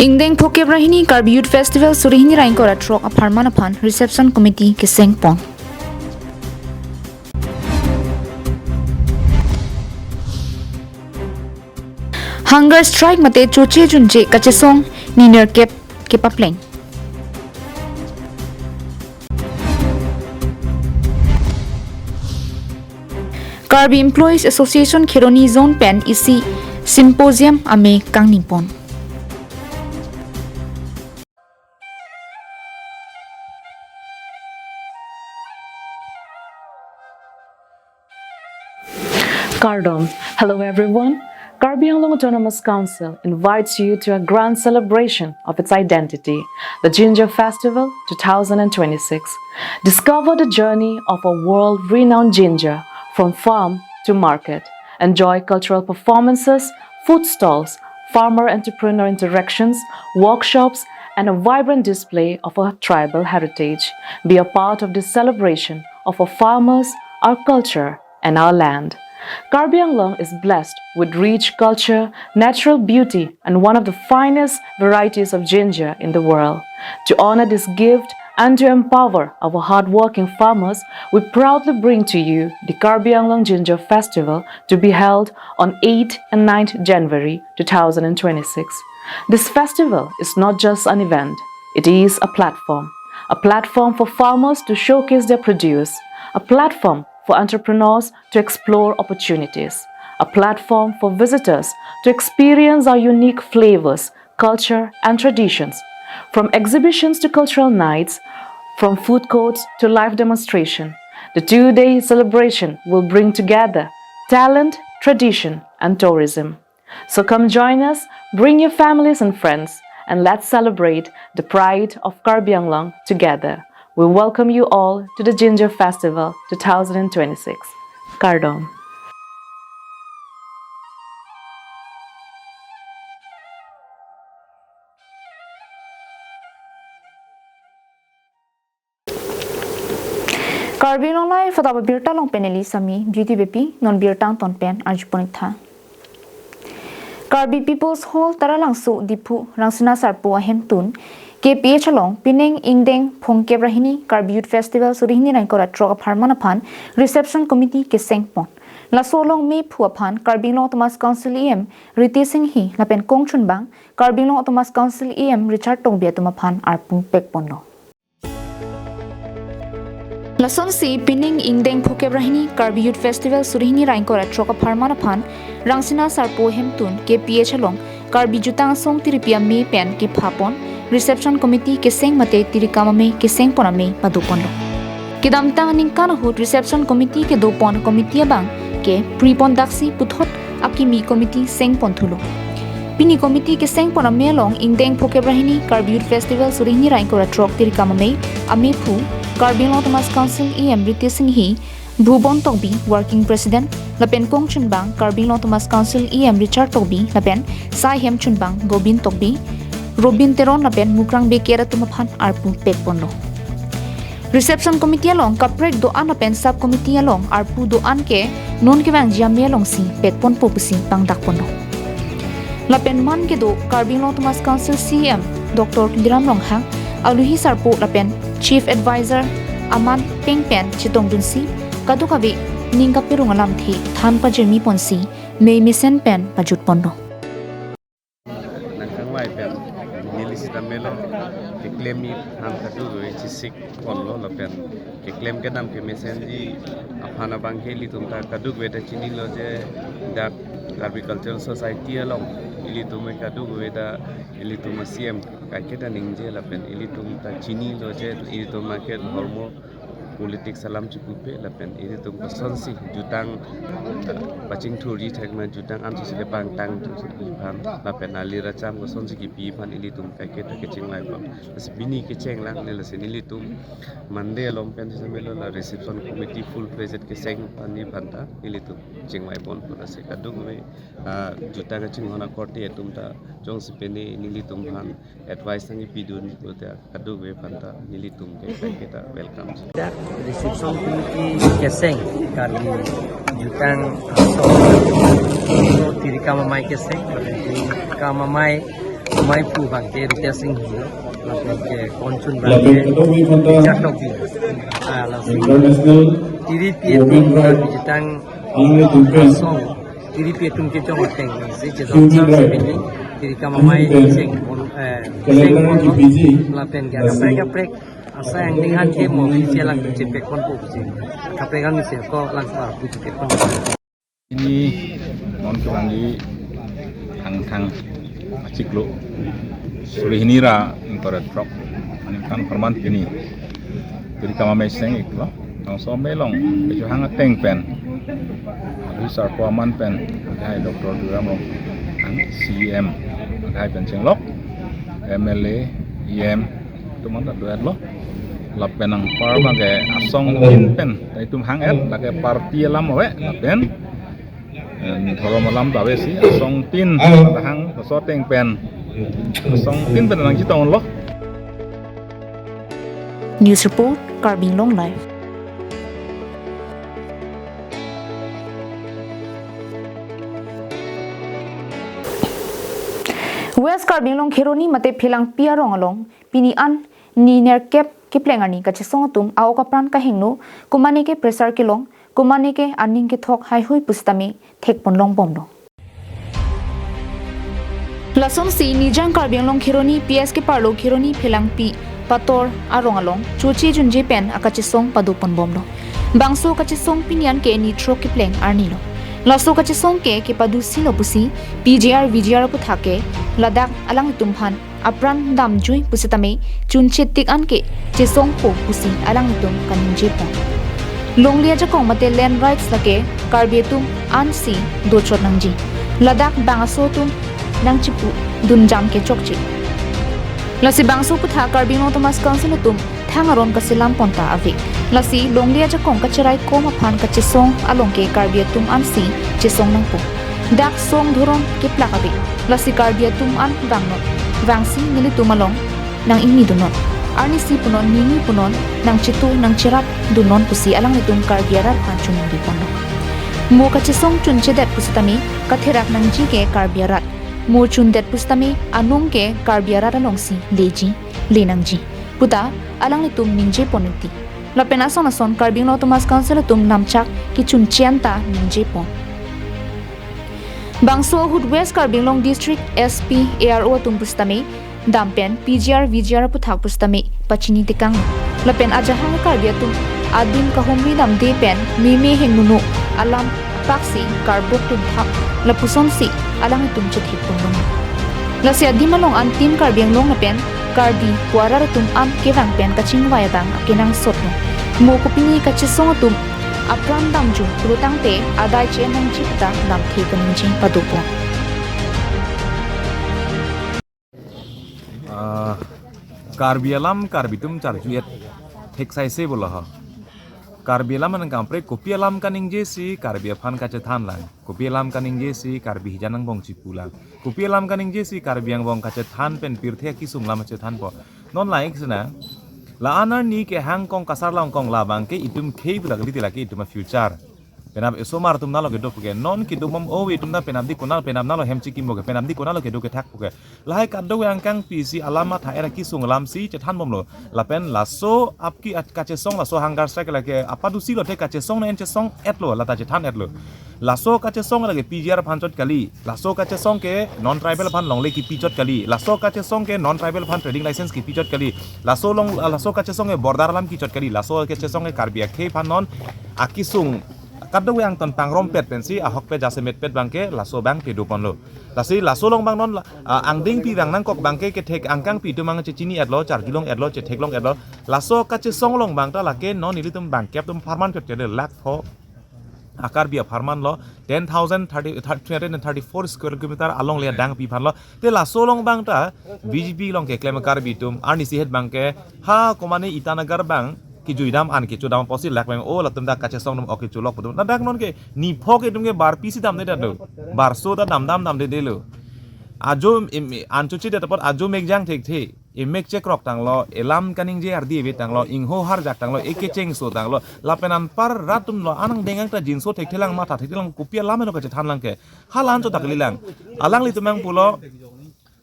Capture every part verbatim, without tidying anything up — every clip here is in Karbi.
Ingdeng phokep ra hini Karbi Youth Festival suri hini ra ingkoi ra throk apharman aphan Reception Committee keseng pon. Hunger strike mate choche junje kachesong ni nerkep kepapleng. Karbi Employees Association Kheroni Zone pen isi symposium amei kangni pon. Kardom. Hello everyone. Karbi Anglong Autonomous Council invites you to a grand celebration of its identity, the Jinja Festival two thousand twenty-six. Discover the journey of a world-renowned Jinja from farm to market. Enjoy cultural performances, food stalls, farmer-entrepreneur interactions, workshops, and a vibrant display of our tribal heritage. Be a part of this celebration of our farmers, our culture, and our land. Karbi Anglong is blessed with rich culture, natural beauty, and one of the finest varieties of jinja in the world. To honor this gift and to empower our hardworking farmers, we proudly bring to you the Karbi Anglong Jinja Festival, to be held on eighth and ninth January two thousand twenty-six. This festival is not just an event, it is a platform. A platform for farmers to showcase their produce, a platform for entrepreneurs to explore opportunities, a platform for visitors to experience our unique flavors, culture, and traditions. From exhibitions to cultural nights, from food courts to live demonstration, the two-day celebration will bring together talent, tradition, and tourism. So come join us, bring your families and friends, and let's celebrate the pride of Karbi Anglong together. We welcome you all to the Jinja Festival two thousand twenty-six. Kardom. Karbi Anglong Live adap abirta along pen neli Sami Beauty Beypi, non birta angton pen arjupon-ik tha. Karbi People's Hall, Taralangso, Diphu, Rangsina Sarpo ahemtun K P H along pining ingdeng phongkep ra hini Karbi Youth Festival suri hini ra ingkoi ra throk apharman aphan Reception Committee keseng pon. Laso along mephu aphan Karbi Anglong Autonomous Council E M Ritesh Enghi lapen kongchunbang Karbi Anglong Autonomous Council E M Richard Tokbi atum aphan arpu pek ponlo. Lasonsi pining ingdeng phongkep ra hini Karbi Youth Festival suri hini ra ingkoi ra throk apharman aphan Rangsina Sarpo ahemtun K P H along Karbi Jutang Asong Tiripi amei pen kepha pon Reception Committee keseng mate tirikam amei keseng pon amei pado ponlo. Kedamtang aningkan ahut Reception Committee kedo pon committee abang ke pri pon daksi puthot akimi committee seng pon thulo. Pini committee keseng pon amei along ingdeng phongkep ra hini Karbi Youth Festival suri hini ra ingkoi ra throk tirikam amei, amephu Karbi Anglong Autonomous Council E M Ritesh Enghi, Bhubon Tokbi, Working President, lapen kongchunbang Karbi Anglong Autonomous Council E M Richard Tokbi lapen sai hemchunbang Gobin Tokbi, Robin Teron lapen Mukrang Bey Kher atum aphan arpu pek ponlo. Reception Committee along kaprek do-an lapen Sub Committee along arpu do-an ke non kevangji amei alongsi pek ponpo pusi pangdak ponlo. Lapen man kedo Karbi Anglong Autonomous Council C E M Doctor Tuliram Ronghang, Alohi Sarpo lapen Chief Advisor Aman Peng pen chetongdunsi kadokave ning kaperung alamthe than pajirmi ponsi mei mesen pen pajut ponlo. Nangkangvai pen neli sita melo keklem aphan kadokave chesik ponlo lapen keklem kedam kemesenji aphan abang ke ilitum ta kadokave ta chinilo je dak Karbi Cultural Society along ilitum kadokave ta ilitum C E M kaike ta ningje lapen ilitum ta chinilo je ilitum ke hormu politics alam chipupe lapen ilitum kosonsi jutang, eh, pachingthurji thek ma jutang anso sile pangtang thurji aphan lapen ali racham kosonsi kipi aphan ilitum kaike ta kechingvai pon. Lasi pini kecheng lang ne lasi nelitum Monday along pen sita melo la reception committee full fledged keseng pon aphan ta ilitum chingvai pon pon lasi kadokave, ah, jutang kachinghon akorte atum ta jongsi pine nelitum aphan advice nangkipidun pulote kadokave aphan ta nelitum ke kaike ta welcome. Dak reception committee keseng Karbi Jutang Asong tirikam amei keseng, tirikam amei Maipu abangke Rita Singh Hilo, lapen ke Konchun abangke Richard Tokbi. Ah, laso T V P atum Karbi Jutang Asong, T V P atum kejong ateng si Chesong Chang si pini Tirikam Amei cheng pon, eh, cheng ponlo, lapen ke kaprek kaprek asai angdeng aphan ke mo official lang chepek ponpo si. Kaprek kami si ko lang sa pu chepek ponpo. Pini non kevangji Thangthang achiklo suri hini ra ingkoi ra throk aningkan apharman pini Tirikam Amei seng iklo. Nangso Amei along kejahang ateng pen Abhi Sarpo aman pen adai Doctor Tuliram Ronghang C E M adai pen chenglok M L A, E M atum an ta do-etlo. Lapen anpar abangke asongtin pen itum hang-et, lake party alam ave, lapen, eh, dhorom alam ta ave si asongtin ta hang, laso ateng pen asongtin pen nangchetonglo. News report, Karbi Anglong Live. West Karbi Anglong Kheroni mate Phelangpi arong along pini an ni nerkep kepleng arni kachesong atum a-ok apran kahingno, komane ke pressure kelong, komane ke aning kethok haihui pusitame thekpon longbomlo. Lasonsi Nijang Karbi Anglong Kheroni P S keparlo Kheroni Phelangpi Pator arong along choche junje pen akachesong padoponbomlo. Bangso kachesong pini an ke ni throk kepleng arnilo. Laso kachesong ke kepadusilo pusi P G R V G R aphuthak ke ladak alanglitum aphan apran damjui pusitame chunche tik an ke chesongpo pusi alanglitum kaningje pon. Longle ajakong mate land rights lake Karbi atum ansi dochot nangji. Ladak bang aso atum nangchepu dunjam ke chokche. Lasi bangso aphuthak Karbi Anglong Autonomous Council atum thang aron kaselam pon ta ave. Lasi longle ajakong kacherai kom aphan kachesong along ke Karbi atum ansi chesong nangpo. Dak song dhorom keplak ave. Lasi Karbi atum an vangnon. Vangsi nelitum along nang-ingni dunnon. Arnisi punon, nini punon, nangchetu nangcherap dunnon pusi alanglitum Karbi arat aphan chunong ponlo. Mo kachesong chunchedet pusitame katherak nangji ke Karbi arat. Mo chundet pusitame anung ke Karbi arat alongsi leji, le nangji puta alanglitum ningje pon ikti. Lapen ason ason Karbi Anglong Autonomous Council atum namchak kechunche an ta ningje pon. Bangso ahut West Karbi Anglong District S P A R O atum pusitame dam pen P G R V G R aphuthak pusitame pachini tekang. Lapen ajahang Karbi atum adim kahumri damde pen meme hingnono alam paksi karbok tumthap lapusonsi alanglitum chethek ponlong. Lasi adim along an Team Karbi Anglong lapen Karbi pu arat atum an kevang pen kachingvai abang akenangsotlo. Mo kopine kachesong atum apran damjui pulo tangte adai che nangji puta lamthe kaningje padopon. Ah, Karbi alam Karbi atum charju-et theksaise bolo ho. Karbi alam anang kaprek kopi alam kaningje si Karbi aphan kachethan lang. Kopi alam kaningje si Karbi hijan angbong chipu lang. Kopi alam kaningje si Karbi angbong kachethan pen pirthe akisung lam chethanpo. Non lahei sina. La-an arni kehang kong kasar long kong labang ke itum khei bula kali tila ke itum a-future. Penap esomar atum nalo kedo puke. Non kedobom ove atum ta penap di konat penap nalo hem chikimo ke. Penap di konat lo kedo kethak puke. Lahai kadokave angkangpi si alam matha era kisung alam si chethanbomlo. Lapen laso apki at-, kachesong laso hunger strike lake apadusi lote kachesong na en chesong-etlo lata chethan-etlo. Laso kachesong lake P G R aphan chot kali. Laso kachesong ke non tribal aphan longle kipi chot kali. Laso kachesong ke non tribal aphan trading license kipi chot kali. Laso long, laso kachesong ke border alam kichot kali. Laso kachesong ke Karbi akhei aphan non akisung kadokave angton pangrompet pensi ahokpet jasemetpet abangke laso abang kedoponlo. Lasi laso along abang non la, ah, angdengpi abang nangkok abangke kethek angkangpi atum abang chechini-etlo, charjulong-etlo, chetheklong-etlo. Laso kachesong along abang ta lake non nelitum bangkep atum apharman chot kele lakh pho a-Karbi apharman lo, ten thousand thirty, three hundred and thirty-four square kilometer along le adangpi aphan lo. Te laso along abang ta B J P along keklem Karbi atum arnisi het abangke ha komane Itanagar abang kejuidam an kechodam apotsi lak abang o latum ta kachesong atum ok kecholok atum. Ladak non ke ni pho ke atum ke bar pisi damde damlo. Bar so ta dam dam damdedetlo. Ajo im, an chochedet apot ajo mekjang thekthe. Emek chekrok tanglo, elam kaningje ardi ave tanglo, ingho harjak tanglo, ekechengso tanglo, lapen anpar rat atum lo, anang dengang ta jinso thekthelang matha thekthelang kopi alam eno kachethan lang ke. Hala-an chot ta kalilang. Alanglitum abang pulo,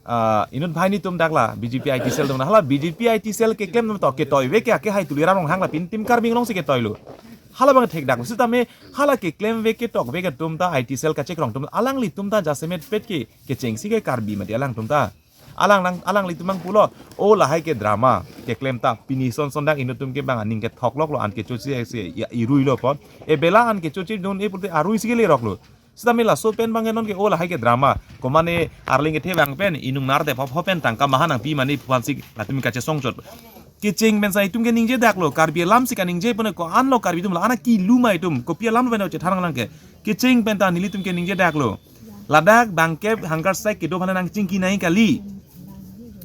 Ah, inut bhai nitum dak la B J P I T cell atum, hala B J P I T cell keklem atum to ketoi ve ke, ake hai Tuliram Ronghang la pintim Karbi Anglong si ketoi lo. Hala abang thekdak lo. Sitame hala keklem ve ketok ve atum ta I T cell kachekrong atum, alanglitum ta jasemet pet ke kechengsi ke Karbi mati alangtum ta. Alang nang, alanglitum nangpulo, o lahai ke drama keklem ta, pini son son dak inut atum ke bang aning kethok lok lo, an kechosi si ya irui lo pon. E bela an kechosi dun e pulote arui si kelerok lo. Sitame laso pen bang non ke o lahai ke drama. Komane arling kethe bang pen inung nar de phop phop pen tangka maha nangpi mane phan si latum kachesong chot. Kecheng pen sa itum ke ningje dak lo, Karbi alam si kaningje pon, ko-an lo Karbi atum la, ana kilu ma itum, kopi alam lo pen chethan lang ke. Kecheng pen ta nelitum ke ningje dak lo. Ladak bangkep hunger strike kedo aphan nangchingki nai kali.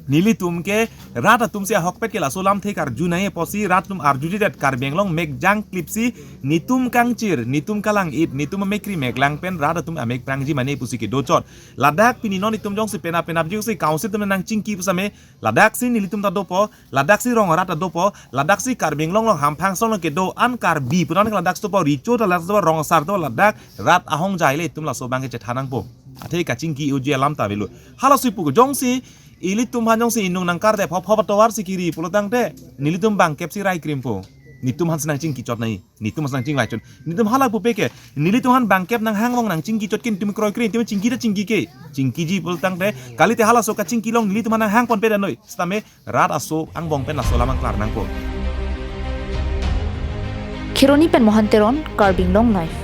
Nelitum ke rat atum si ahokpet ke laso lamthe karju nai apotsi rat atum arjuji det, Karbi Anglong mekjang klipsi netum kangchir, netum kalang-it, netum amek kri meklang pen rat atum amek prangji mane pusi kedo chot. Ladak pini non itum jongsi penap penap jongsi council atum nangchingki pusitame, ladak si nelitum ta dopo, ladak si rong arat ta dopo, ladak si Karbi Anglong along hamphang song along kedo an Karbi punan ladak si dopo, Recho ta ladak si dopo, rong asar dopo, ladak rat ahongjai le itum laso abang ke chethan nangpo. Athe kachingki uji alam ta avelo. Halaso ipu jongsi ilitum aphan jongsi inung nangkar de phop phop atovar si kiri pulo tangte, nelitum bangkep si rai krimpo. Netum aphan si nangchingki chot nai. Netum aphan si nangchingvai chot. Netum hala pupe ke, nelitum aphan bangkep nanghang along nangchingki chot ke netum kroi kri, netum chingki ta chingki ke. Chingkiji pulo tangte, kalite halaso kachingki along nelitum aphan nanghang ponpe da noi. Sitame rat aso angbong pen laso alam nangklar nangpo. Kheroni pen Mohan Teron, Karbi Anglong Live.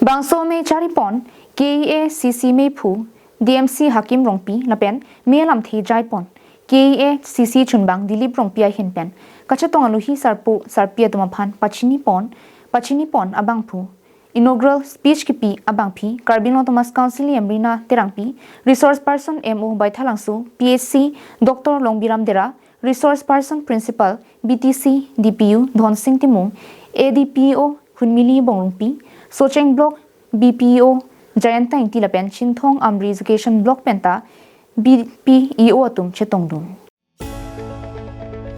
Bangso me charipon K A C C mephu D M C Hakim Rongpi lapen me alamthe jaipon K A C C chunbang Dilip Rongpi ahin pen kachetong aluhi sarpo sarpi atum aphan pachinipon, pachinipon abangphu inaugural speech kipi abangpi Karbi Anglong Autonomous Council E M Rina Terangpi, resource person M O Baithalangso, P H C Doctor Longbiram Dera, resource person principal B T C D P U Dhonsing Timung, A D P O Hunmili Bongrungpi, Socheng Block B P O Jayanta Ingti lapen Chinthong Amri Education Block penta B P E O atum chetongdun.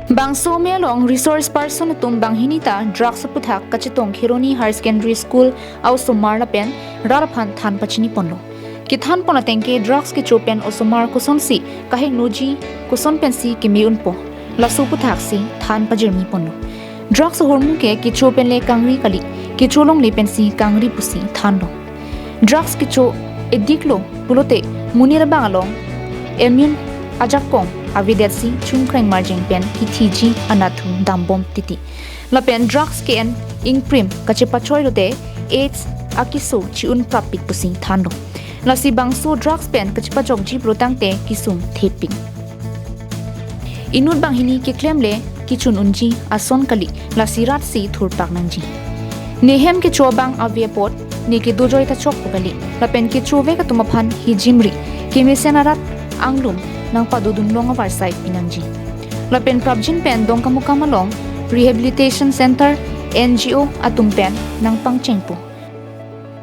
Bangso me along resource person atum banghini ta drugs aputhak kachetong Kheroni Higher Secondary School a-osomar lapen rat aphan than pachiniponlo. Kethanpon ateng ke drugs kecho pen osomar kosonsi kahingnoji, koson pensi keme unpo, laso aputhak si than pajirmiponlo. Drugs ahormu ke kecho pen le kangri kali, kecho longle pensi kangri pusi thanlo. Drugs kecho addict lo pulote monit abang along immune ajakong avedetsi chungkreng marjeng pen kithiji anatthu dambom titi. Lapen drugs ke-en ingprim kachepachoi lote AIDS akeso chi-un prappik pusi thanlo. Lasi bangso drugs pen kachepachokji pulo tangte kesung thepik. Inut banghini keklem le kechun unji ason kali, lasi rat si thurpak nangji. Ne hem kecho abang ave apot ne kedojoi ta chokpo kali, lapen kechovek atum aphan hijimri kemesen arat anglum nangpadodun long avarsai pinangji. Lapen prapjin pen Dongkamukam along rehabilitation center N G O atum pen nangpangchengpo.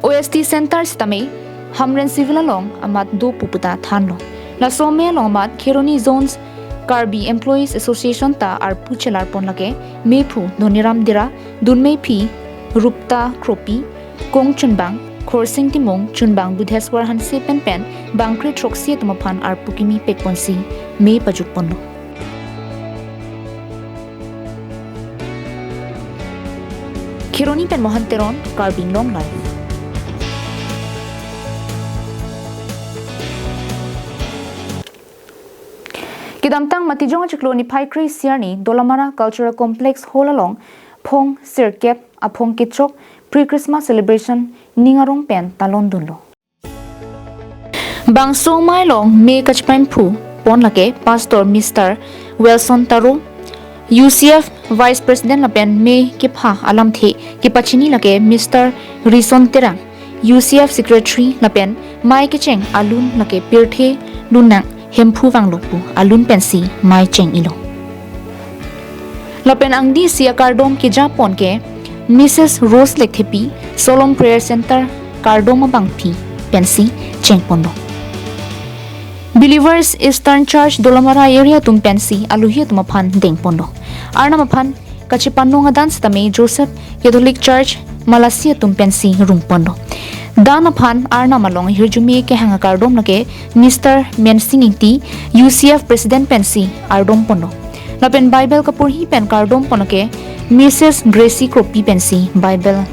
O S T center sitame Hamren Civil along amat do pu puta thanlo. Laso me along amat Kheroni Zones Karbi Employees Association ta arpu chelarpon lake mephu Dhoniram Dera, dunmephi Rupta Kropi, kong chunbang Khorsing Timung, chunbang Budheswar Hanse pen pen bangkre throksi atum aphan arpu kimi pekponsi me pajutponlo. Kheroni pen Mohan Teron, Karbi Anglong Live. Kedamtang Matijong achiklo niphai kre-isi arni Dolamara Cultural Complex Hall along phong sirkep aphong kechok pre-Christmas celebration ning arong pen talondunlo. Bangso amei along me kachepaimphupon lake Pastor Mister Wilson Taro, U C F Vice President lapen me kepha alamthe kepachini lake Mister Rison Terang, U C F Secretary lapen mei kecheng alun lake pirthe lunnang Hemphu Vanglok pu alun pensi mei cheng-ilo. Lapen angdengsi akardom kejapon ke Missus Rose Lekthepi, Solom Prayer Center kardom abangpi pensi chengponlo. Believers Eastern Church Dolamara area atum pensi aluhi atum aphan dengponlo. Arnam aphan kachepanong adan sitame Joseph Catholic Church Malasi atum pensi rung ponlo. Dan aphan Arnam along hirjume kehang akardom lake Mister Mensing Ingti, U C F President pensi ardom ponlo. Lapen Bible kaporhi pen kardom pon lake Missus Gracie Kropi pensi Bible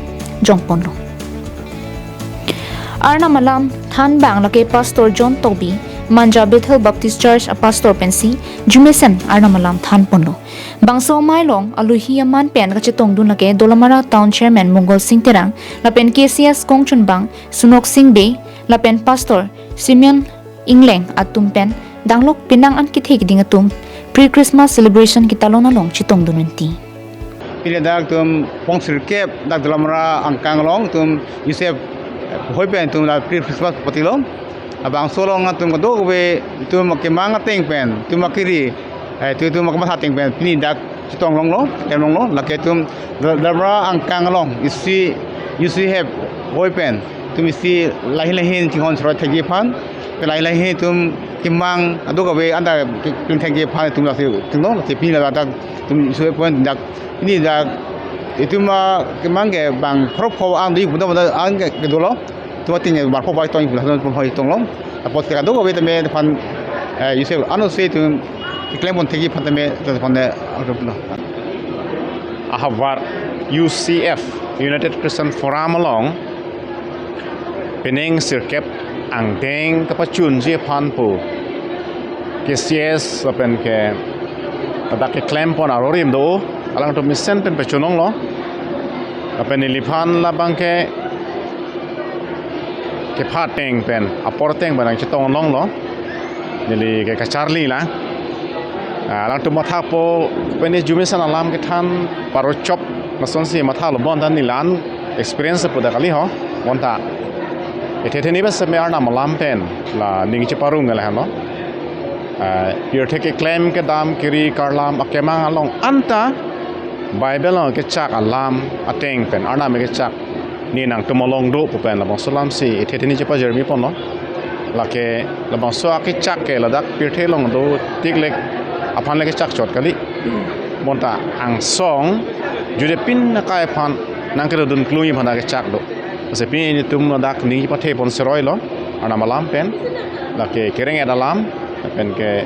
jong ponlo. Arnam alam than abang lake Pastor John Tokbi, Manja Bethel Baptist Church a-pastor pensi arjumesen Arnam alam than ponlo. Bangso amei along aluhi aman pen kachetongdun lake Dolamara Town Chairman Mongol Sing Terang, lapen K C S kongchunbang Sunok Sing Bey, lapen Pastor Simeon Ingleng atum pen danglok penang an kethe keding atum pre-Christmas celebration ketalon along chetongdun unti. Pini dak itum phongsirkep dak Dolamara angkang along itum U C F hoi pen itum la pre-Christmas party lo. Labangso along itum kadokave itum kemang ateng pen itum akiri, eh, itum, itum kematha ateng pen pini dak chetong longlo, kem longlo, lake itum Dal-, Dolamara angkang along isi U C F hoi pen itum isi lahin lahin chinghon seroi thekji aphan, pen lahin lahin itum kemang kadokave anta ke-, kling thekji aphan itum lasi tinglo, lasi pini ladak itum U C F hoi pen dak, pini dak itum, ah, kemang ke bang pharo pho ang di puda puda ang ke, ke dolo. Itum ating ke bang pharo pho tong puda puda tong lo. Apot ke kadokave tame aphan, eh, U C F anose itum keklem pon thekji aphan tame, aphan de, ahavar U C F, United Christian Forum along pining sirkep angdeng kapachunji aphan pu K C S lapen ke ladak keklem pon arorim do, alangtum mesen pen pachun longlo. Lapen neliphan labang ke kepha ateng pen, apor ateng pen nangchetong longlo. Neli ke kacharli lang. Ah, alangtum mathapo pen arjumesen alam kethan paro chop, lasonsi mathalo bonta neli la-an experience pu dak kali ho, bonta. Ethe theni bas me Arnam alam pen la ning cheparung le hano. Ah, pirthe keklem kedam kiri karlam akemang along anta Bible along kechak alam ateng pen, Arnam kechak ne nangtum along do pu pen labangso alamsi ethe theni chepajirmi ponlo. Lake labangso akechak ke ladak pirthe along do tik lek aphan le kechak chot kali. Bonta angsong judepin akai aphan nangkedodun klung aphan kechak do. Lasi pini netum ladak ning pathe pon seroi lo, Arnam alam pen, lake kereng-et alam, pen ke,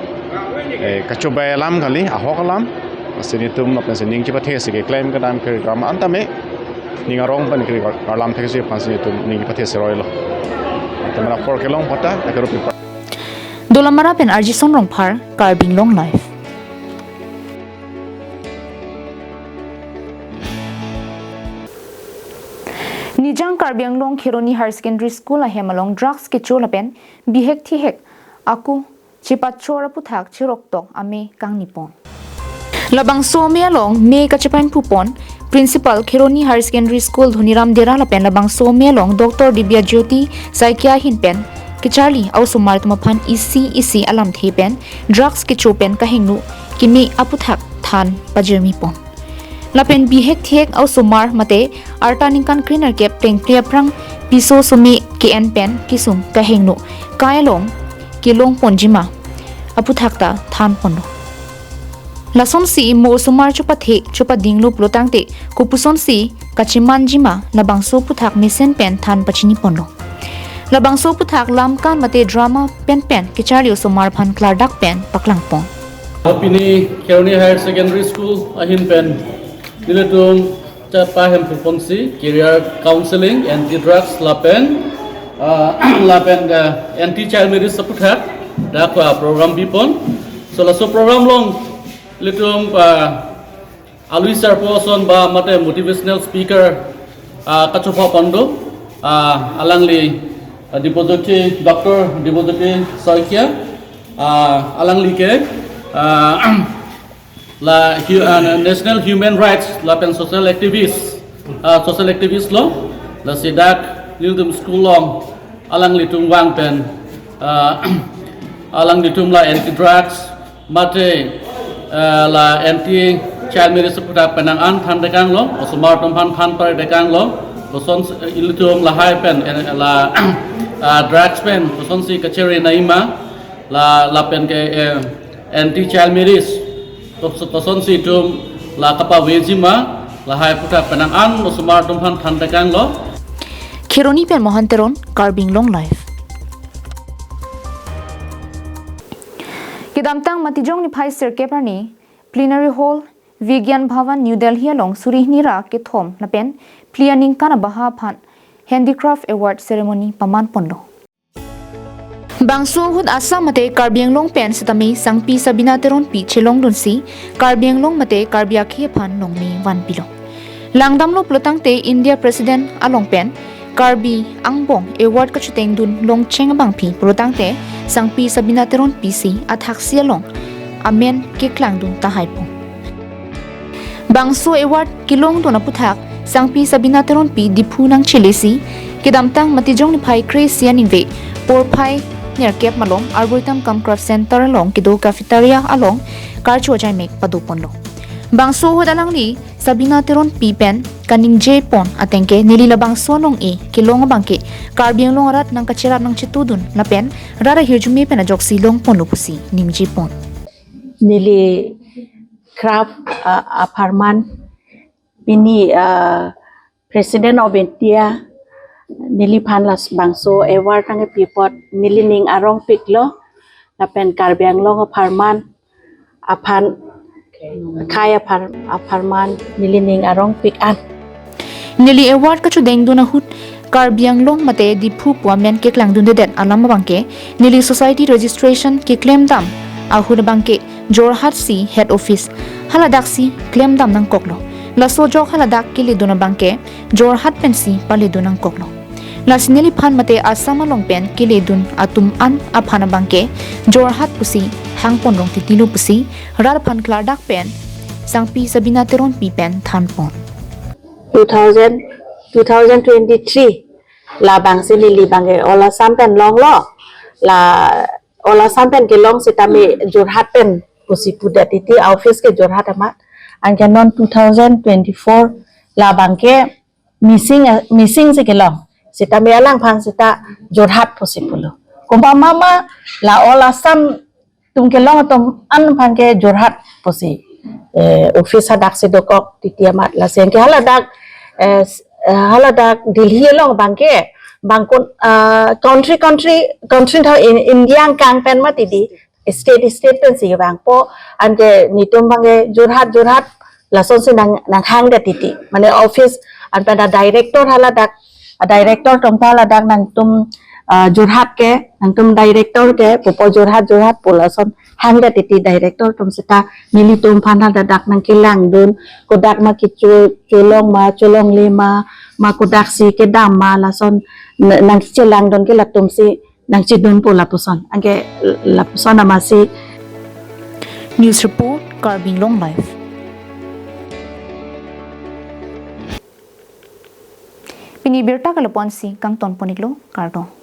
eh, kachobei alam kali, ahok alam. Lasi netum lapen si ning chepathe si keklem kedam kiri karlam anta me, ning arong pen kiri kar-, karlam thek si aphan si netum ning chepathe seroi lo. Teman apor kelong pata, akerup ipa. Dolamara pen Arjison Rongphar, Karbi Anglong Live. Nijang Karbi Anglong Kheroni Higher Secondary School ahem along drugs kecho lapen bihek thihek ako chepachor aputhak cheroktok amei kangni pon. Labangso amei along mei kachepainphu pon Principal Kheroni Higher Secondary School Dhoniram Dera lapen labangso amei along Doctor Dibya Jyoti Saikia ahin pen kecharli a-osomar atum aphan isi isi alamthe pen drugs kecho pen kahingno keme aputhak than pajirmi pon. Lapen bihek thihek a-osomar mate arta ningkan krenerkep tengpri aphrang piso some ke-en pen kesung kahingno kai along kelong ponjima aputhak ta than ponlo. Lasonsi mo osomar chopathe chopadinglo pulotangte kopusonsi kachemanjima labangso aputhak mesen pen than pachini ponlo. Labangso aputhak lamkan mate drama penpen kecharli osomar aphan klardak pen paklang pon. Pini Kheroni Higher Secondary School ahin pen nelitum chepahemphu ponsi career counseling, anti drugs lapen, ah, lapen, ah, anti child marriage aputhak dak, ah, program bipon. So laso program along ilitum, ah, alui sarpo ason ba mate motivational speaker, ah, kachopha pon do, ah, alangli, ah, Dibojyoti, Doctor Dibojyoti Saikia, ah, alangli ke, ah, la hu-, ah, National Human Rights lapen social activist, ah, social activist lo, lasi dak nelitum school along alanglitum vang pen, ah, alanglitum la anti drugs, mate, eh, la anti child marriage aputhak penang an than dekanglo, osomar atum aphan than pare dekanglo, koson, eh, ilitum lahai pen, eh, la, ah, drugs pen, kosonsi kachere nangji ma, la, lapen ke, eh, anti child marriage, kos-, kosonsi itum la kapavejima, Lahai aputhak penang an osomar atum aphan than tekanglo. Kheroni pen Mohan Teron, Karbi Anglong Live. Kedamtang Matijong niphai sirkep arni Plenary Hall, Vigyan Bhavan, New Delhi along suri hini ra kethom lapen phli aningkan abaha aphan Handicraft Award Ceremony paman ponlo. Bangso ahut Assam mate Karbi Anglong pen setame Sangpi Sabina Teronpi chelongdunsi Karbi Anglong mate Karbi akhei aphan longme vanpilo. Langdamlo pulotangte India President along pen Karbi angbong award kachotengdun longcheng abangpi pulotangte Sangpi Sabina Teronpi si athaksi along amen keklangdun tahai po. Bangso award kelongdun aputhak Sangpi Sabina Teronpi Diphu nangchelesi kedamtang Matijong niphai kre-isi aningve porphai nerkep malom Arboretum cum Craft Center along kedo cafeteria along karcho ajaimek padoponlo. Bangso ahut alangli Sabina Teronpi pen kaningje pon atengke neli labangso along-e kelong abangke Karbi Anglong arat nangkacherap nangchetudun lapen rat ahirjume pen ajoksi longponlo pusi ningje pon. Neli craft, ah, apharman pini, ah, President of India neliphan labangso award nangkepi apot nelining arongpiklo lapen Karbi Anglong apharman aphan akhei aphar apharman nelining arongpik an. Neli award kachotengdun ahut Karbi Anglong mate Diphu pu amen keklangdundedet alam abangke neli society registration keklemdam ahut abangke Jorhat si head office haladak si klemdam nangkoklo. Laso ajok haladak keledun abangke Jorhat pensi paledun nangkoklo. Lasi neliphan mate Assam along pen keledun atum an aphan abangke Jorhat pusi hangponrong titilo pusi rat aphan klardak pen Sangpi Sabina Teronpi pen thanpon. Two thousand, two thousand twenty-three labangsi neli abangke All Assam pen longlo. La All Assam pen kelong setame Jorhat pen pusi pudet titi, office ke Jorhat amat. Anke non two thousand twenty-four labangke missing, missing si kelong. Setame alangphan seta Jorhat pusi pulo. Kumpama ma la All Assam atum kelong atum an aphan ke Jorhat pusi, eh, office hadak si dokok titi amat. Lasi anke haladak, eh, s-, eh, haladak Delhi along abangke bangkun, ah, country, country, country tha in India angkang pen mati di, state, state pensi vangpo, anke netum abangke Jorhat, Jorhat lasonsi nang, nanghangdet titi. Mane office anpen a director haladak, a director atum ta ladak nangtum, ah, Jorhat ke, nangtum director ke pupo Jorhat, Jorhat pu lason hangdet titi director atum seta nelitum aphan haladak nangkelangdun, kodak ma kecho, cholong ma, cholongle ma, ma kodaksi kedam ma lason n-, nangchelangdun ke latumsi nangchedunpo lapuson. Anke lapuson amatsi. News report, Karbi Anglong Live. Pini abirta ke lapu-ansi kangton pon-iklo, kardom.